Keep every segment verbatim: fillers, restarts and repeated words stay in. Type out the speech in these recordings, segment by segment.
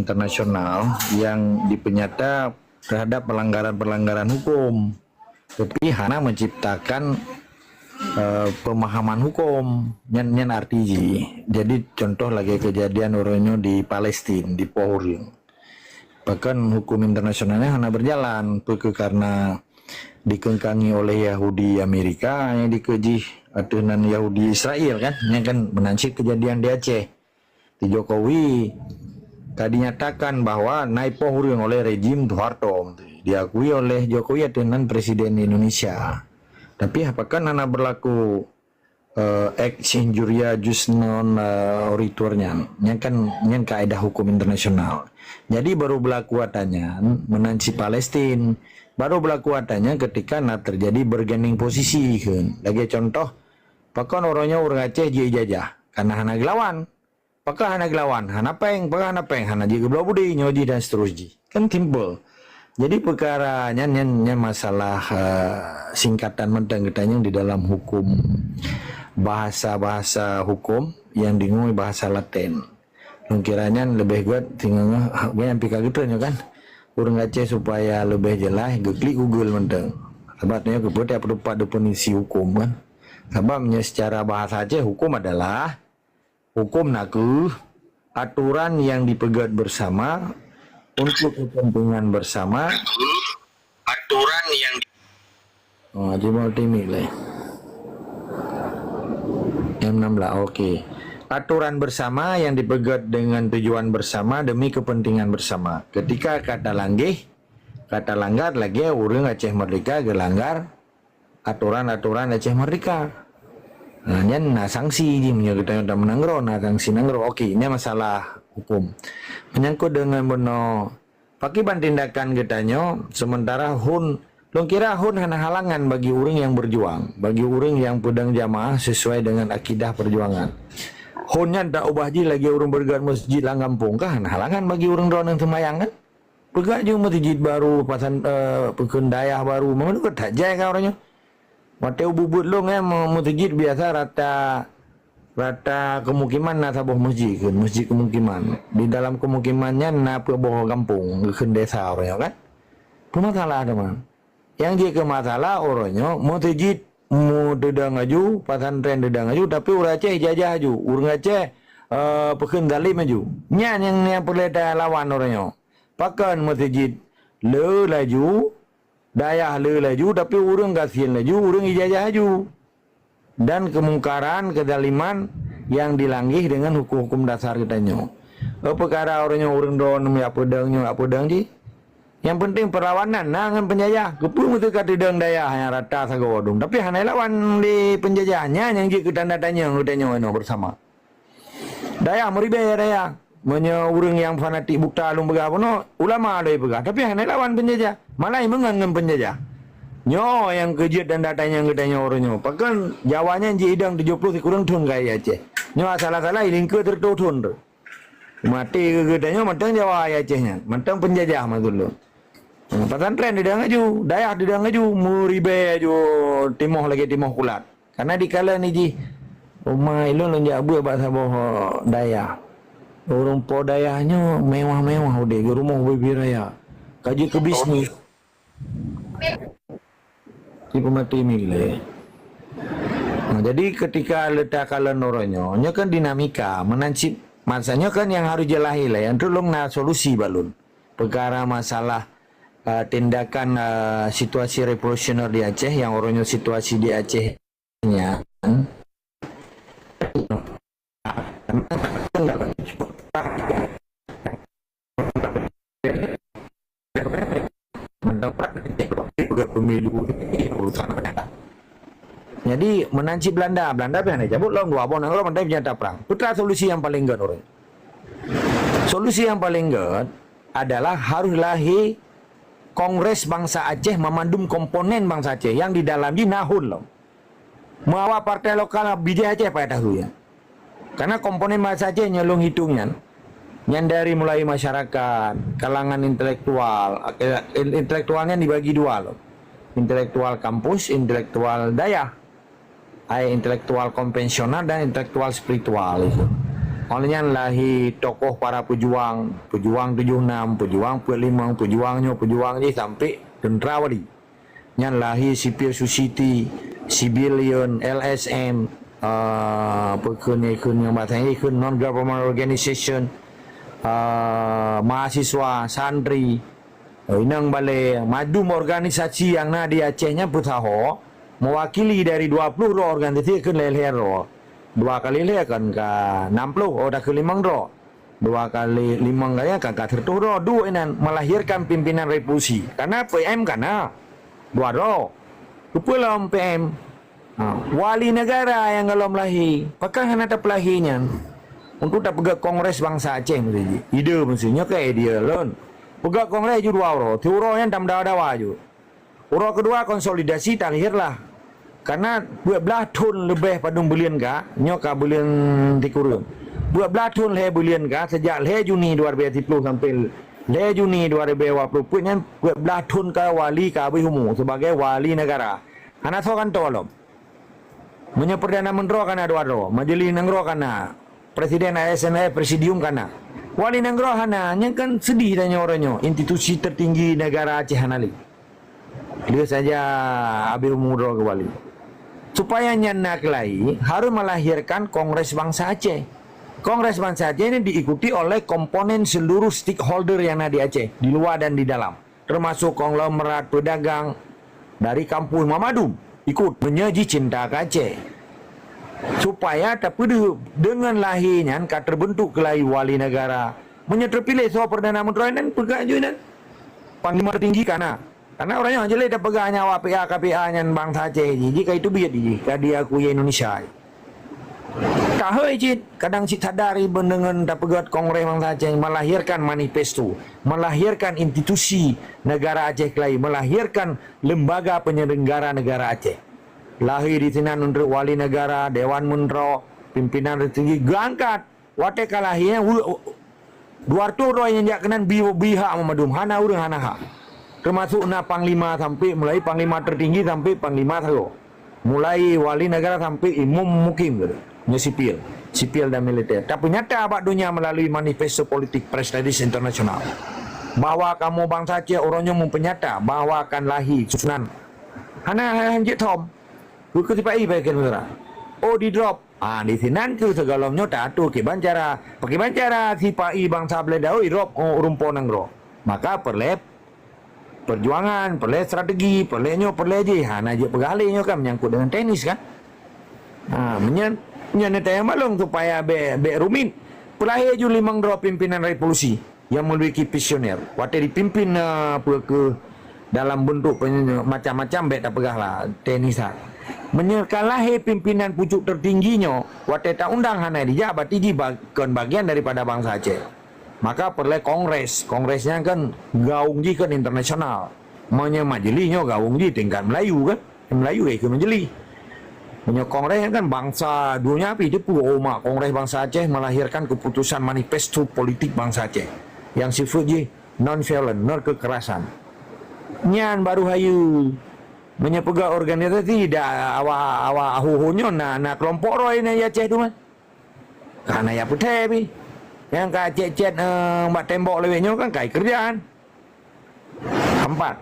internasional yang dipenyata terhadap pelanggaran-pelanggaran hukum, tapi hana menciptakan, eh, pemahaman hukum. Nyan, nyan arti jih. Jadi, contoh lagée kejadian uroe nyoe di Palestina, di Poh Ureuëng. Bahkan hukum internasionalnya hana berjalan, peu kheueh karena dikengkangi oleh Yahudi Amerika, nyang dikeue jih ateueh nan Yahudi Israel kan, nyan kan meunan cit kejadian di Aceh. Di Jokowi ka dinyatakan bahwa na ipoh ureuëng oleh rejim Soeharto, diakui oleh Jokowi ateueh nan Presiden Indonesia. Tapi apakah hana berlaku, eh, ex injuria jus non, eh, oritur nyan. Nyan kan, nyan kaedah hukum internasional. Jadi baru berlaku atanyan meunan si Palestin. Baru berlaku atanyan ketika na terjadi bergening posisi kan. Lagi contoh, pakon uroe nyoe ureuëng Aceh jijajah karena hana gelawan. Pakon hana gelawan, hana péng, pakon hana péng, hana jeuet geubloe budi nyoe jih dan seterus jih. Kan simple. Jadi peukara nyan, nyan, nyan masalah, eh, singkatan mantong geutanyong di dalam hukum bahasa-bahasa hukum yang dingui bahasa Latin. Lôn kira nyan leubeh gét singoh nyan pih ka geutreun nyoe kan. Ureuëng Aceh supaya leubeh jeulaih geuklik Google mantong. Sabab nyoe keupeue tiap teumpat definisi hukum kan. Sabab nyoe secara bahasa Aceh hukum adalah hukum nakeuh aturan yang dipeugét bersama untuk kepentingan bersama. Aturan yang Oh, Haji Multimik leh. M enam belas, okey. Aturan bersama yang dipeugét dengan tujuan bersama demi kepentingan bersama. Ketika kata langgih, kata langgar lagée ureuëng Aceh Merdeka geulanggar aturan-aturan Aceh Merdeka. Nah, nyan na sanksi jih meunyoe geutanyoe tameunanggroe, na sanksi nanggroe. Okey, nyan masalah hukum. Menyangkut dengan bunoe pakiban tindakan geutanyoe, sementara hon, lôn kira hon hana halangan bagi ureuëng yang berjuang, bagi ureuëng yang peudong jamaah sesuai dengan akidah perjuangan. Hon nyan taubah jih lagée ureuëng beureugat masjid lam gampông kah hana halangan bagi ureuëng droeneueh seumayang kan? Peugah ju meuseujid baru, pasan, eh, peukheun dayah baru, meunurot that jai ka uroe nyoe. Watée ubeuet-beuet lôn, eh, meu-, meuseujid biasa rata, rata keumukiman na saboh meuseujid kheun, meuseujid keumukiman. Di dalam keumukiman nyan na peuet boh gampông, geukheun desa uroe nyoe kan. Peumasalah teuma. Nyang jeuet keu masalah uroe nyoe, meuseujid mu-, teudong laju, pesantren teudong laju, tapi ureuëng Aceh jajah laju, ureuëng Aceh, eh, peukheun zalim laju. Nyan nyang, nyang peureulée talawan uroe nyoe. Pakon meuseujid le laju, dayah le laju, tapi ureuëng gasien laju, ureuëng ijajah laju. Dan keumungkaran, keuzaliman nyang dilanggih deungon huköm-huköm dasar geutanyoe. Eh, peukara ureuëng nyoe, ureuëng droeneueh, jak peudong nyoe, jak peudong jih. Nyang penting peurlawanan na ngon peunjajah. Keupeue meuseuka teudong dayah nyang rata sagoe wadong, tapi hana lawan lé peunjajah. Nyan nyang jeuet keu tanda tanyong geutanyoe inoe beusama. Dayah meuribée dayah. Meunyoe ureuëng nyang fanatik buta lôn peugah bunoe, ulama lôn peugah, tapi hana lawan peunjajah. Malah meungon ngon peunjajah. Nyoe nyang keu jeuet dan datang nyang geutanyoe uroe nyoe. Pakon Jawa nyan ji idong tujoh ploh sikureueng thon keu Aceh. Nyoe salah-salah ilingkeue sireutoh thon tu. Maté keu geutanyoe mantong Jawa Aceh nyan, mantong peunjajah maksud lôn. Pesantren didong laju, dayah didong laju, meuribée laju timoh lagée timoh kulat. Karena dikala ni jih, uma ilôn lôn jak beuet bak saboh dayah. Ureuëng po dayah nyoe mewah-mewah udeb, rumoh ubé-ubé raya. Ka jeuet keu bisnis. Di peumaté milék. Nah, jadi ketika leuta kalon uroe nyoe, nyoe kan dinamika, meunan cit masa nyoe kan nyang harôh jeulahi lé, untuk lôn na solusi bak lôn. Peukara masalah, eh, tindakan, eh, situasi revolusioner di Aceh, nyang uroe nyoe situasi di Aceh nyan. Jadi, meunan cit Belanda, Belanda pih hana cabot lom dua boh nanggroe mantong peunjata prang. Peue solusi nyang paleng gét uroe? Solusi nyang paleng gét adalah harôh lahé Kongres Bangsa Aceh meumandum komponen bangsa Aceh nyang di dalam jih na hon lom. Meuawak partai lokal bijéh Aceh payah tahu nyan. Karena komponen bangsa Aceh nyang lôn hitung nyan, nyan dari mulai masyarakat, kalangan intelektual, intelektual nyan dibagi dua lom. Intelektual kampus, intelektual dayah. Ai intelektual konvensional dan intelektual spiritual itu. Óh lheueh nyan lahé tokoh para peujuang, peujuang tujoh nam, peujuang peuet limong, peujuang nyoe, peujuang jih sampoe teuntra wali. Nyan lahé civil society, civilian, L S M, ah, peue kheun, kheun nyang bahasa Inggréh, kheun non government organization, ah, mahasiswa, santri, inong balè, madum organisasi nyang na di Aceh nyan peusaho, meuwakili dari dua ploh droe organisasi kheun lhèe-lhèe droe. Dua kali lhèe kan ka nam ploh, oh, dah keu limong droe. Dua kali limong kali kan ka seratus droe. Duek inan melahirkan pimpinan revolusi. Karena P M kana dua droe. Keupeue lom P M? Ha, wali negara nyang golom lahé. Pakon hana tapeulahé nyan? Untuk tapeugöt Kongres Bansa Aceh meusti jih. Ide meusti nyoe ka idea lôn. Peugöt kongres ju dua uroe. Siuroe nyan tameudawa-dawa ju. Uroe keudua konsolidasi talhirlah. Karena peuet blaih thon leubeh padum buleuen ka, nyoe ka buleuen sikureueng. Peuet blaih thon lhèe buleuen ka, sejak lhèe Juni dua ribèe siploh sampoe lhèe Juni dua ribèe dua ploh peuet nyan, peuet blaih thon ka wali ka habéh umu sebagai wali negara. Hana soe kanto lom. Meunyoe Perdana Meuntroe kana dua droe, Majelis Nanggroe kana, Presiden A S N F, Presidium kana. Wali Nanggroe hana, nyan kan sedih tanyoe uroe nyoe, institusi tertinggi negara Aceh hana lé. Lheueh saja habéh umu droe keu wali. Supaya nyan na keulai, harus melahirkan Kongres Bansa Aceh. Kongres Bansa Aceh ini diikuti oleh komponen seluruh stakeholder yang na di Aceh, di luar dan di dalam. Termasuk konglomerat, pedagang dari kampus mandum ikut meunyoe jicinta keu Aceh. Supaya tapeudeuh deungon lahé nyan ka terbentuk keulai wali negara. Meunyoe terpilih soe Perdana Meuntroe nyan peugah ju nyan. Panglima tertinggi kana. Karena ureueng nyoe jeuleh tapeugah nyan awak P A K P A nyan bansa Aceh jih, jih ka iteubiet jih, ka diakui Indonesia. Tahôi cit, kadang cit sadar iban deungon tapeugöt Kongres Bansa Aceh melahirkan manifesto, melahirkan institusi negara Aceh keulai, melahirkan lembaga penyelenggara negara Aceh. Lahé di sinan untuk wali negara, dewan meuntroe, pimpinan tertinggi geuangkat. Watèe ka lahé, dua ratus droe nyang jak keunan bi, bi hak mandum, hana ureueng hana hak. Termasuk na panglima sampoe, mulai panglima tertinggi sampoe panglima sagoe. Mulai wali negara sampoe imum mukim, nyoe sipil, sipil dan militer. Tapeunyata bak donya melalui manifesto politik press release internasional bahwa kamoe bansa Aceh uroe nyoe meupeunyata bahwa akan lahé susunan hana, hana hanjeuet thom. Keu, keu sipa-i bak kheun meusra. Oh, di drop. Ah, di sinan keuh sigohlom nyoe taatur kiban cara, pakiban cara sipa-i bansa Beulanda, oi, drop, oh, ureueng po nanggroe. Maka peureulèe perjuangan, peureulèe strategi, peureulèe nyoe, peureulèe jih. Hana jeuet peugah lé nyoe kan menyangkut dengan teknis kan. Ha, meunyan, nyan neutanyong balong supaya bèk, bèk rumit. Peulahé ju limong droe pimpinan revolusi. Yang memiliki visioner. Watèe dipimpin, eh, peue keuh dalam bentuk peny-, macam-macam bèk tapeugah lah, teknis lah. Meunyoe ka lahé pimpinan pucuk tertinggi nyoe, watèe ta-undang hana dijak, berarti jih ba-, kon bagian daripada bansa Aceh. Maka peureulèe kongres. Kongres nyan kan gaung jih kan internasional. Meunyoe majelis nyoe gaung jih tingkat Melayu kan. Melayu ka ikheun majelis. Meunyoe kongres kan bansa donya pih teupeue, oh, mak, Kongres Bansa Aceh melahirkan keputusan manifesto politik bansa Aceh yang sifeuet jih non-violent, non kekerasan. Nyan baru hayeue. Meunyoe peugah organisasi, dak awak, awak ahu-ahu nyoe na, na keulompok roh na di Aceh tu kan. Ka hana jak peuthèe pih. Nyang ka cèt-cèt, eh, bak tembok lawét nyoe kan ka ikeureuja. Empat.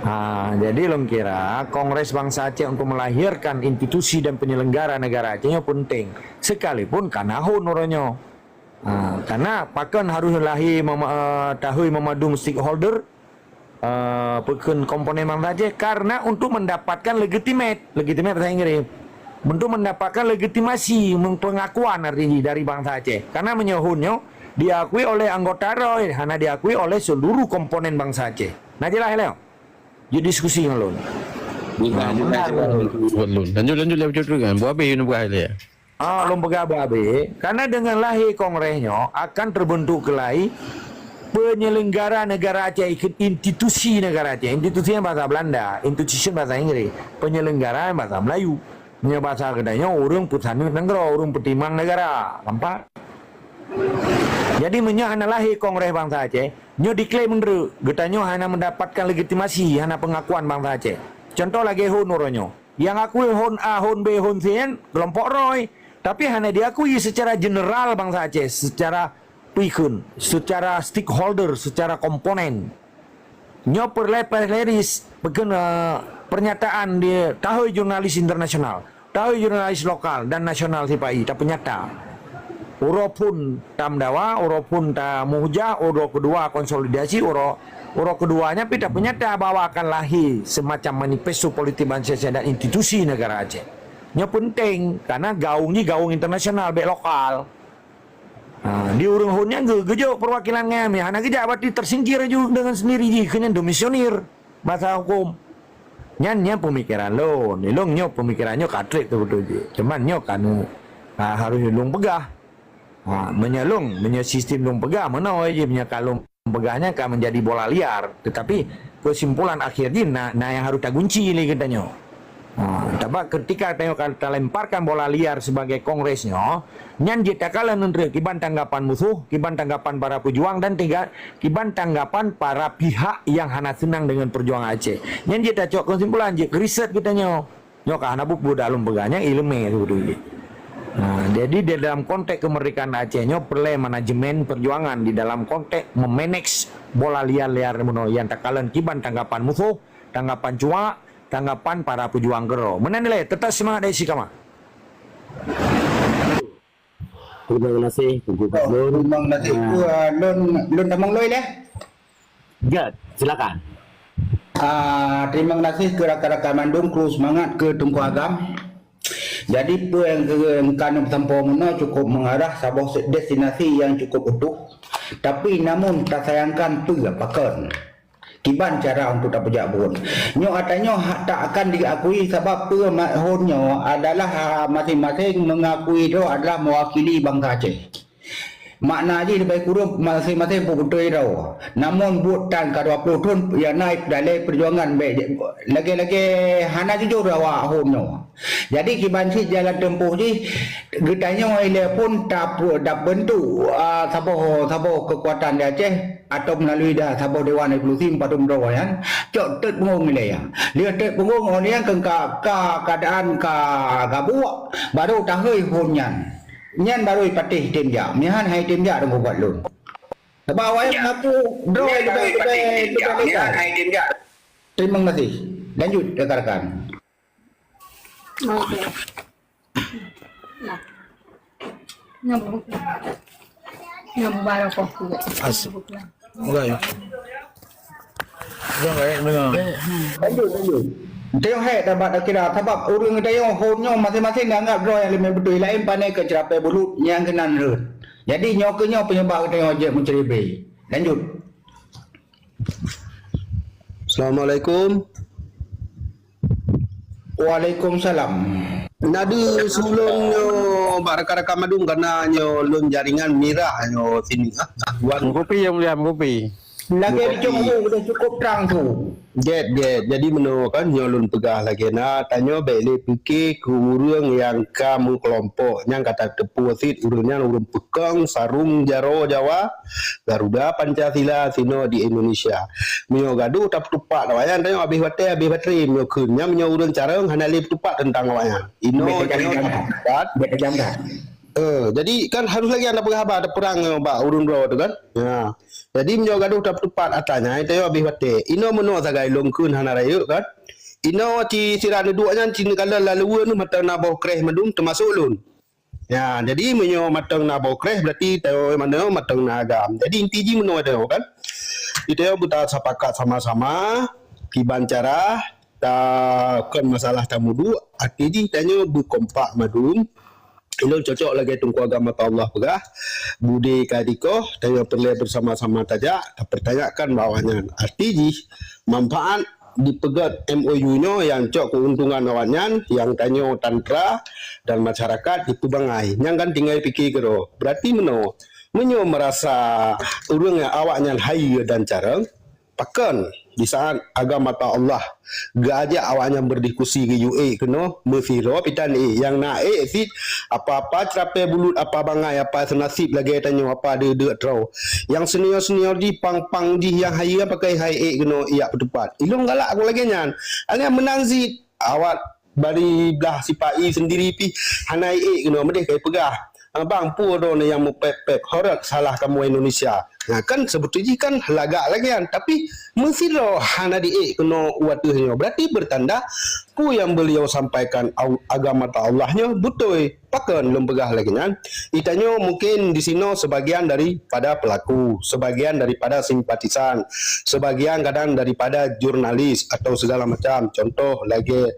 Ha, jadi lôn kira Kongres Bansa Aceh untuk melahirkan institusi dan penyelenggara negara Aceh nyoe penting. Sekalipun ka na hon uroe nyoe. Ha, karena pakon harus lahé mema-, eh, tahôi memadum stakeholder, eh, peue kheun komponen bansa Aceh, karena untuk mendapatkan legitimate. Legitimate bahasa Inggris. Untuk mendapatkan legitimasi, meng-, pengakuan arti jih dari bansa Aceh. Karena meunyoe hon nyoe diakui oleh anggota roh, hana diakui oleh seluruh komponen bansa Aceh. Na jeulaih lé? Jeuet diskusi ngon lôn. Bukan, Nah, bukan, benar. Bukan lôn. Lanjut, lanjut, lanjut terus kan. Buat habis, buat habis. Ah, lôn peugah habéh-habéh. Karena dengan lahé kongres nyoe akan terbentuk keulai penyelenggara negara Aceh, ikut institusi negara Aceh. Institusi nyan bahasa Belanda, institution bahasa Inggris, penyelenggara bahasa Melayu. Nyoe bahasa geutanyoe ureueng peusaneut nanggroe, ureueng peutimang negara. Nampak? Jadi meunyoe hana lahé Kongres Bansa Aceh, nyoe diklaim meunurot geutanyoe hana mendapatkan legitimasi, hana pengakuan bansa Aceh. Contoh lagèe hon uroe nyoe. Nyang akui hon A, hon B, hon C nyan keulompok roh. Tapi hana diakui secara general bansa Aceh, secara pikun, secara stakeholder, secara komponen. Nyoe peureulée peureulée ris-, peukon, eh, pernyataan di tahôi jurnalis internasional, tahôi jurnalis lokal dan nasional sipa-i tapeunyata. Uroe phon tameudawa, uroe phon tamuhujah, uroe keudua konsolidasi, uroe, uroe keudua nyan pih tapeunyata bahwa akan lahé semacam manifesto politik bansa Aceh dan institusi negara Aceh. Nyoe peunteng, karena gaung jih gaung internasional, bék lokal. Ha, di ureuëng hon nyan geu-, geujok perwakilan ngai, hana geujak, berarti tersingkir ju dengan sendiri jih, keu nyan demisioner bahasa hukum. Nyan, nyan pemikiran lôn. Lôn nyoe pemikiran nyoe ka treb teuh beutôi jih. Cuman nyoe ka nu, ha, harus lôn peugah. Ha, meunyoe lôn, meunyoe sistem lôn peugah, meunoe jih, meunyoe ka lôn peugah nyan ka menjadi bola liar. Tetapi kesimpulan akhir jih na, na nyang harus tagunci lé geutanyoe. Ha, sabab ketika tanyoe ka talemparkan bola liar sebagai kongres nyoe, nyan jeuet takalon neutral kiban tanggapan musoh, kiban tanggapan para pejuang dan tiga, kiban tanggapan para pihak yang hana seunang dengan perjuangan Aceh. Nyan jeuet tacok kesimpulan, jeuet keu riset geutanyoe. Nyoe ka hana buet-buet dak lôn peugah, nyan ileumé sibeutôi jih. Ha, jadi di dalam konteks kemerdekaan Aceh nyoe peureulée manajemen perjuangan di dalam konteks memanage bola liar-liar meunoe nyang takalon kiban tanggapan musoh, tanggapan cuak, tanggapan para pejuang keudroe. Meunan dilée, teutap seumangat dari si kama. Terima kasih, Teungku Fadlun. Terima kasih. Ah. Lôn, lôn tamong lôn lé. Jeuet, silakan. Ah, terima kasih keu rakan-rakan mandum, kru seumangat keu Teungku Agam. Jadi, peue nyang keu-, nyang ka neupeusampoe meunoe cukup mengarah saboh se-, destinasi nyang cukup utuh. Tapi, namun tasayangkan peue pakon kiban cara untuk tapeujak buet. Nyoe ata nyoe ha-, tak akan diakui sabab peue ma-, hon nyoe adalah, ah, masing-masing mengakui droe adalah mewakili bansa Aceh. Makna jih leubeh kureueng masing-masing peubeutôi droe. Namun buet tan ka dua ploh thon nyang na ipeudalée peujuangan bék lagée-lagée hana jujur awak hon nyoe. Jadi kiban cit jalan tempoh jih geutanyoe ilée pun tapu-, tabentuk, ah, saboh, saboh keukuatan di Aceh atau melalui dah saboh dewan revolusi padum droe nyan cok teuk peungong ilée nyan. Lheueh teuk peungong ngon nyan keu ka, ka keadaan ka gabuek baru tahôi hon nyan. Nyan barô ipatéh tem jak. Meuhan hai tem jak dong ubat lôn. Sabab awaknyan mengaku droe leubeh, leubeh, leubeh legal. Terima kasih. Lanjut, rakan-rakan. Okey. Nah. Nyang bu-, nyang barokoh tu. As-, Okey. Jangan, eh, dengar. Lanjut, lanjut. Teuh hai dapat kira sabab ureueng tayong hon nyoe masing-masing anggap droe nyang leumeh beutôi, laén pane keu ceurapée bulut nyang keunan rhot. Jadi nyoe keuh nyoe penyebab tayong jeuet meuceuribée. Lanjut. Assalamualaikum. Waalaikumsalam. Nadi sulon nyoe bak rakan-rakan mandum karena nyoe lôn jaringan mirah nyoe sini. Ah, gangguan. Meukupi yang mulia, meukupi. Lagée di Jonghu udah cukup trang tu. Get, get. Jadi meunoe kan nyoe lôn peugah lagée na, tanyoe bék lé pike keu ureueng nyang ka meukelompok, nyang ka tateupeue cit ureueng nyan ureueng peukong sarong jaroe Jawa, Garuda Pancasila sinoe di Indonesia. Meunyoe gadoh tapeutupat awaknyan tanyoe habéh watée, habéh baterai meunyoe kheun. Nyan meunyoe ureueng carông hana lé peutupat teuntang awaknyan. Inoe tanyoe tapeutupat. Eh, jadi kan harus lagée na peugah haba teupeurang bak ureueng droe tu kan. Ya. Jadi meunyoe gadoh tapeutupat ata nyan, tanyoe habéh watée. Inoe meunoe sagai lôn kheun hana rayeuk kan. Inoe ci sira neuduek nyan ci neukalon lam luweue nyoe mantong na boh kréh mandum teumasok lôn. Ya, jadi meunyoe mantong na boh kréh berarti tanyoe mantong na agam. Jadi inti jih meunoe tanyoe kan. Di tanyoe beuta sapakat sama-sama kiban cara ta kon masalah tamuduk, arti jih tanyoe beukompak mandum. Ilôn cocok lagée Teungku Agam Atta Allah peugah, budé ka dikoh, tanyoe peureulée beusama-sama tajak, tapeurtanyakan bak awaknyan. Arti jih, manfaat dipeugét M O U nyoe nyang cok keuntungan awaknyan, nyang tanyoe tantra dan masyarakat dipeubangai. Nyang kan tinggai pike keudroe. Berarti meunoe, meunyoe meurasa ureuëng nyang awaknyan hayeue dan carông, pakon di saat agam mata Allah geuajak awaknyan beudiskusi geuyue ék keunoe meusidroe pitan ék nyang na ék cit apa-apa ceurapée bulut, apa bangai, apa seunasib lagée tanyoe, apa deuk-deuk troe. Nyang senior-senior jih pang-pang jih nyang hayeue pakai hai ék keunoe ijak peutupat. Ilôn galak lagée nyan. Alèh meunan cit awak bari blah sipa-i sendiri pih hana ék keunoe meudeh kai peugah. Ah, bang, peue droeneuh nyang meupép-pép, horot salah kamoe Indonesia. Nah, kan seubeutoe jih kan lagak lagée nyan, tapi meusidroe hana diék keunoe u ateueh nyoe, berarti bertanda peue nyang beliau sampaikan au-, agama ta Allah nyoe beutôi. Pakon lôn peugah lagée nyan? Itanyoe mungkin di sinoe sebagian daripada pelaku, sebagian daripada simpatisan, sebagian kadang daripada jurnalis atau segala macam. Contoh lagée,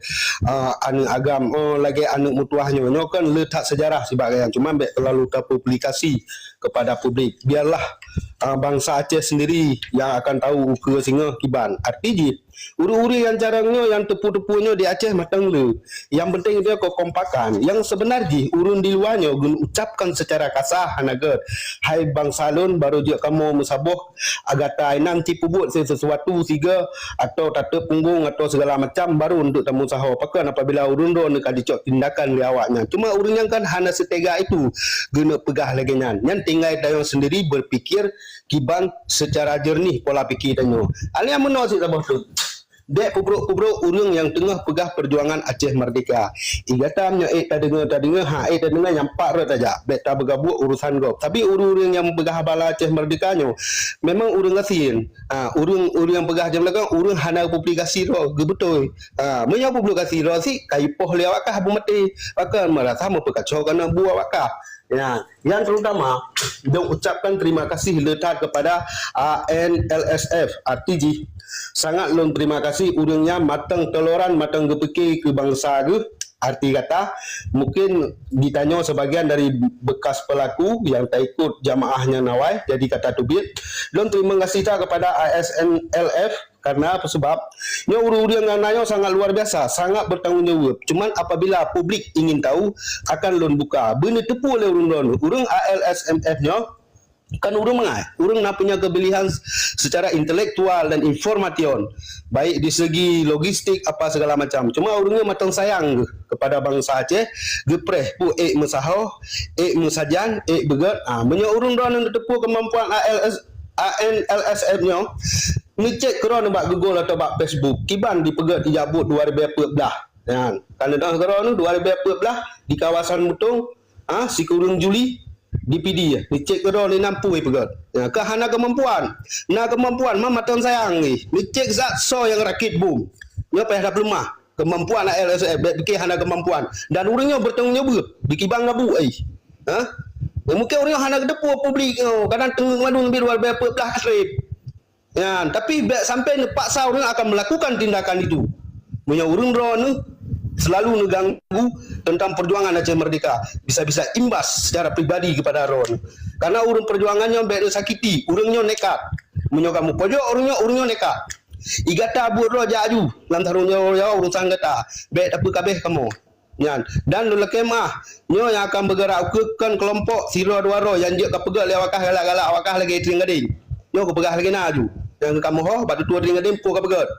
ah, aneuëk agam, oh, lagée aneuëk meutuwah nyoe. Nyoe kan le that sejarah sibak gaya, cuma bék terlalu terpublikasi kepada publik. Biarlah, ah, bangsa Aceh sendiri yang akan tahu ukeue singoh kiban. Arti jih, ureuëng-ureuëng nyang carông nyoe nyang teupeue-teupeue nyoe di Aceh mantong le. Nyang penting dia kekompakan. Nyang sebenar jih ureuëng di luwa nyoe geucapkan secara kasar hana gét. Hai bangsa lôn, barô jeuet kamoe meusaboh, gata inan ci peubuet se-, sesuatu siga atau tateup punggong atau segala macam baru untuk tameusaho. Pakon apabila ureuëng droeneuh ka dicok tindakan lé awaknyan. Cuma ureuëng nyan kan hana seutega itu geuneuk peugah lagée nyan. Nyan tinggai tanyoe sendiri berpikir kiban secara jernih pola pikir tanyoe. Alèh meunoe cit saboh teuk. Bék peubrok-peubrok ureuëng nyang teungoh peugah perjuangan Aceh Merdeka. Ih, gata meunyoe ék tadeungoe, tadeungoe, ha, ék tadeungoe, nyang pat rot tajak. Bék tabeugabuek urusan gob. Tapi ureuëng-ureuëng nyang peugah haba Aceh Merdeka nyoe memang ureuëng gasien. Ha, ureuëng, ureuëng nyang peugah jam lakoe, ureuëng hana publikasi droe, geubeutôi. Ha, meunyoe publikasi droe sit, ka ipoh lé awak kah beumaté. Pakon meurasa meupeukaco keunan bu awak kah. Ya, yang terutama, lôn ucapkan terima kasih le that kepada A N L S F, arti jih sangat lôn terima kasih ureuëng nyan mantong toleran, mantong geupike keu bangsa geuh. Arti kata, mungkin ditanyoe sebagian dari bekas pelaku yang taikut jamaah nyang nawai, jadi kata teubiet. Lôn terima kasih that kepada A S N L F, karena apa sebab? Nyoe ureuëng-ureuëng nyang na nyoe sangat luar biasa, sangat bertanggung jawab. Cuman apabila publik ingin tahu, akan lôn buka. Beuneuteupeue lé ureuëng droeneuh. Ureuëng A L S M F nyoe kan ureuëng mangat. Ureuëng na punya keubilehan secara intelektual dan information, baik di segi logistik apa segala macam. Cuma ureuëng nyoe mantong sayang geuh kepada bangsa Aceh, geupreh peue ék meusaho, ék meusajan, ék beugét. Ah, meunyoe ureuëng droeneuh neuteupeue kemampuan A L S, A N L S F nyoe, neucek keudroe nibak Google atau bak Facebook, kiban dipeugét ijak buet dua ribu dua puluh blah. Nyan, ka neudeungoe keudroe nyoe dua ribu dua puluh blah di kawasan Mutong, ha, sikureueng Juli, di Pidie. Neucek keudroe nyoe nampu ipeugét. Nyan, ka hana keumampuan. Na keumampuan, ma mantong sayang jih. Neucek zat soe nyang rakét bom. Nyoe payah tapeuleumah. Keumampuan A L S F, bék pike hana keumampuan. Dan ureuëng nyoe beutanggung jaweueb, dikibang gabu, ai. Ha? Ya, mungkin ureuëng nyoe hana geuteupeue publik nyoe, kadang teungeut mandum bit dua ribu dua puluh blah treb. Nyan, tapi bék sampai neupaksa ureuëng akan melakukan tindakan itu. Meunyoe ureuëng droeneuh selalu neuganggu tentang perjuangan Aceh Merdeka, bisa-bisa imbas secara pribadi kepada droeneuh. Karena ureuëng perjuangan nyoe bék neusakiti, ureuëng nyoe nekat. Meunyoe kamoe pojok ureuëng nyoe, ureuëng nyoe nekat. Ih gata buet droe jak aju lam tanggung jaweueb urusan gata. Bék tapeukabeh kamoe. Nyan, dan lôn lakée meu'ah, nyoe nyang akan beugerak ukeue kon keulompok sidroe dua droe nyang jeuet kapeugét lé awak kah galak-galak awak kah lagée Trieng Gadeng. Nyoe kupeugah lagée na aju. Nyang kamoe ho bak tutoe Trieng Gadeng peue kapeugét.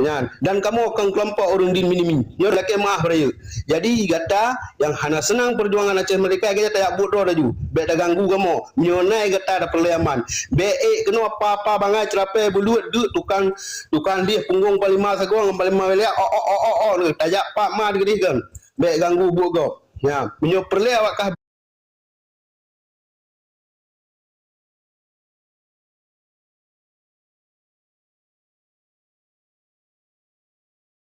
Nyan, dan kamoe kon keulompok ureuëng dien minimi. Nyoe lakée meu'ah beurayeuk. Jadi gata nyang hana seunang perjuangan Aceh Merdeka, gata tajak buet droe laju. Bék taganggu kamoe. Nyoe nai gata tapeureulée aman. Bék ék keunoe apa-apa bangai ceurapée beuluet deuk tukang, tukang lieh punggong panglima sagoe ngon panglima wilayah, o o o o o, tajak pat ma digeudeh kon. Bék ganggu buet gob. Nyan, meunyoe peureulée awak kah